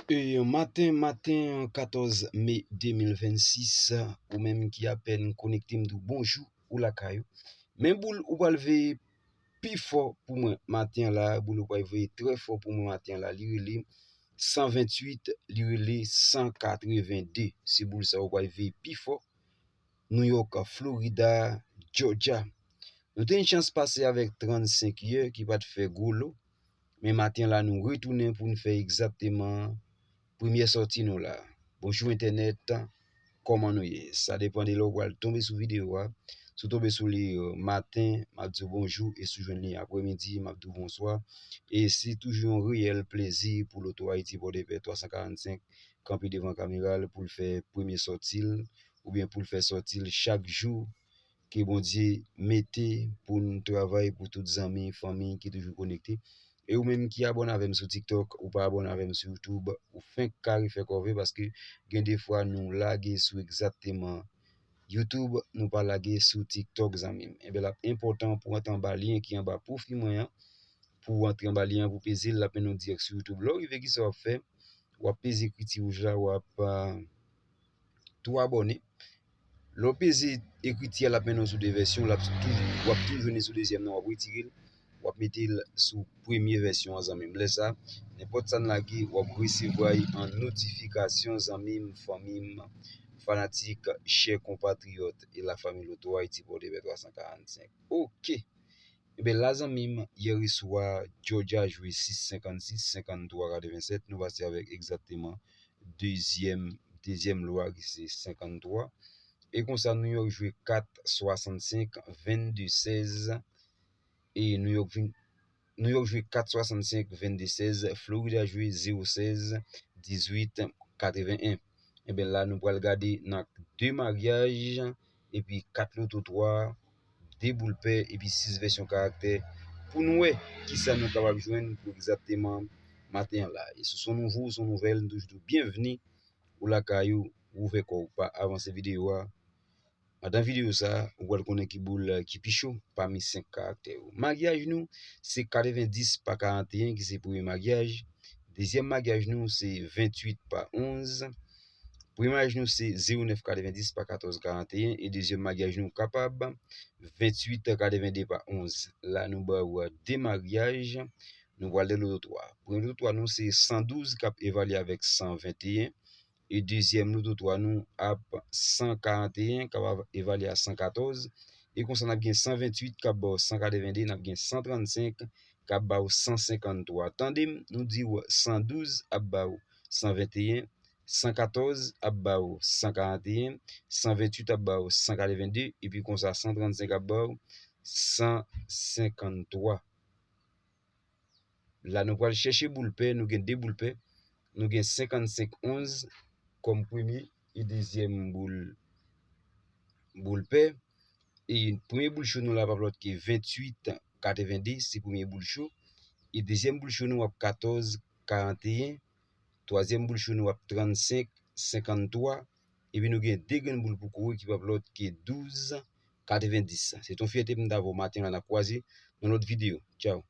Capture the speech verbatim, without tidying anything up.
E maten, maten katòz me de mil vennsis, ou menm ki apèn konekte, m di w bonjou, ou lakay ou. Men boul ou pral veye pi fò pou mwen maten an la, boul ou pral veye trè fò pou mwen maten an la, li rele san venntuit, li rele san katrevende. Se boul sa ou pral veye pi fò. New York, Florida, Georgia. Nou te gen chans pase avèk trannsenk yè ki pa t fè gwo lo, men maten la nou retounen pou n fè egzakteman premyè sòti nou la. Bonjou entènèt, kòman nou ye? Sa depann de lè w pral tonbe sou videyo a. Si w tonbe sou li, euh, maten, m ap di w bonjou, e si w jwenn li apremidi, m ap di w bonswa. E se toujou yon reyèl plezi pou Loto Ayiti Pòdepè twa san karannsenk kanpe devan kamera l pou l fè premye sòti l, oubyen pou l fè sòti l chak jou ke Bondye mete pou n travay pou tout zanmi, fanmi ki toujou konekte. E ou menm ki abòne avè m sou TikTok, ou pa abòne avè m sou YouTube, ou fenk ka refè kòve paske gen de fwa nou lage sou egzakteman YouTube, nou pa lage sou TikTok, zanmi m. Enben, l ap enpòtan pou w antre anba lyen ki anba pwofi mwen an, pou w antre anba lyen an, pou w peze l, l ap mennen w dirèk sou YouTube. Lè w rive, kisa w ap fè? W ap peze ekriti wouj la, w ap, ah, tou abòne. Lè w peze ekriti a, l ap mennen w sou de vèsyon, l ap tou, w ap tou jwenn li sou dezyèm nan, w ap retire l, w ap mete l sou premye vèsyon an, zanmi m. Lè sa, nenpòt sa n lage, w ap resevwa l an notifikasyon, zanmi m, fanmi m, fanatik, chè konpatriyòt e lafanmi Loto Ayiti Pòdepè twa san karannsenk. Oke. Enben la, zanmi m, yè swa, Georgia jwe sis senkannsis, senkanntwa katrevensèt. Nou pase avèk egzakteman dezyèm, dezyèm lo a ki se senkanntwa. E konsa, New York jwe kat swasannsenk, vennde sèz. E New York vin, New York jwe kat swasannsenk, vennde sèz. Florida jwe zewo sèz, dizuit, katreven en. Enben la, nou pral gade nan de maryaj, epi kat loto twa, de boul pè, epi sis vèsyon karaktè pou n wè kisa nou kapab jwenn pou egzakteman maten an la. E si w se yon nouvo, ou se yon nouvèl, m toujou di w byenvni, ou lakay ou, ou ouvè kò w pa avanse videyo a. Pandan videyo sa, ou pral konnen ki boul ki pi cho pami senk karaktè yo. Maryaj nou, se katrevendis pa karanteyen ki se premye maryaj. Dezyèm maryaj nou, se venntuit pa onz. Premye maryaj nou, se zewo nèf katrevendis pa katòz karanteyen. E dezyèm maryaj nou kapab venntuit katrevende pa onz. La, nou ba ou de maryaj. Nou pral de loto twa. Premye loto twa nou, se san douz k ap evalye avèk san venteyen. E dezyèm loto twa nou ap san karanteyen, k ap evalye a san katòz. E konsa, n ap gen san venntuit k ap ba w san katrevende, n ap gen san trannsenk k ap ba w san senkanntwa. Tande m, nou di w san douz ap ba w san venteyen, san katòz ap ba w san karanteyen, san venntuit ap ba w san katrevende, epi konsa san trannsenk ap ba w san senkanntwa. La, nou pral chèche boul pè, nou gen de boul pè. Nou gen senkannsenk onz kòm premye e dezyèm boul, boul pè. E premye boul cho nou la p ap lòt ke venntuit katrevende, se premye boul cho. E dezyèm boul cho nou ap katòz karanteyen. Twazyèm boul cho nou ap trannsenk senkanntwa. Epi nou gen de grenn boul pou kore ki p ap lòt ke douz katrevendis. Se t on fyète pou m ta avè w maten la, n ap kwaze nan lòt videyo. Tchaw.